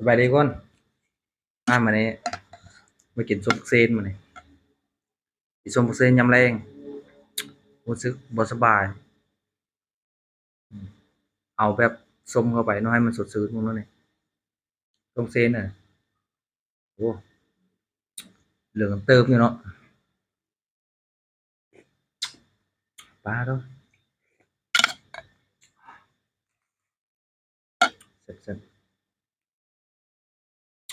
ສະບາຍດີທຸກຄົນ ມາມື້ນີ້ມາກິນສົ້ມບັກເຊນ ມື້ນີ້ກິນສົ້ມບັກເຊນຍາມແລງ ຮູ້ສຶກບໍ່ສະບາຍ ເອົາແບບສົ້ມເຂົ້າໄປເນາະ ໃຫ້ມັນສົດຊື່ນ ເບິ່ງເນາະນີ້ ສົ້ມເຊນນະ ໂອ້ ເຫຼືອງເຕີບຢູ່ເນາະ ປາດໂທ້ ແຊບ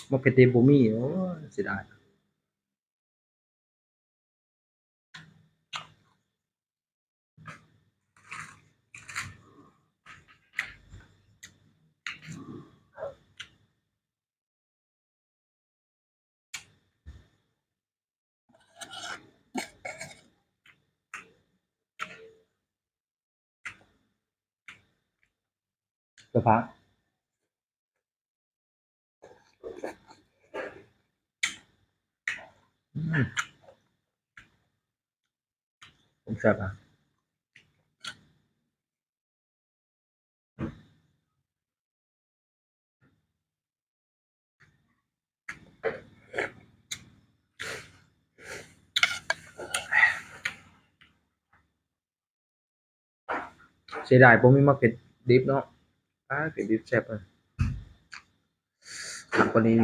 ໆ ໝາກເຜັດດິບບໍ່ມີ ໂອ້ຍ ເສຍດາຍ. ສະພາບ ອືມ ແຊບນະ. ເສຍດາຍບໍ່ມີໝາກເຜັດດິບເນາະ ປາດ ເຜັດດິບແຊບເລີຍ ຄັກກວ່ານີ້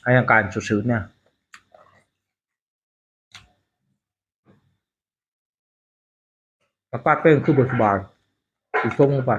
ໃຫ້ອາການສົດຊື່ນແດ່ ອາກາດເປັນຄືບໍ່ສະບາຍ ຊິຊົງລົງໄປ.